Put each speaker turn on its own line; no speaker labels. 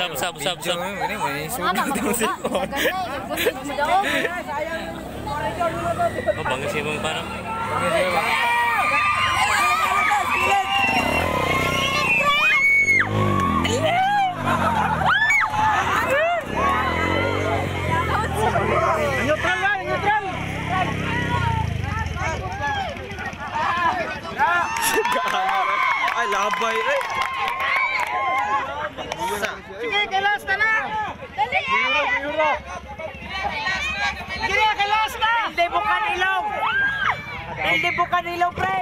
Usab, usab, usab, usab.
Ini mo ni
Ano,
sugod ang sipon.
Nagbusit mo daw.
Oh, bangis imong parang.
Neutral lang, neutral.
Ay, labay eh.
Sige, kailas na na.
Dali!
Sige, kailas na. Hindi mo kanilong. Hindi mo kanilong, pre.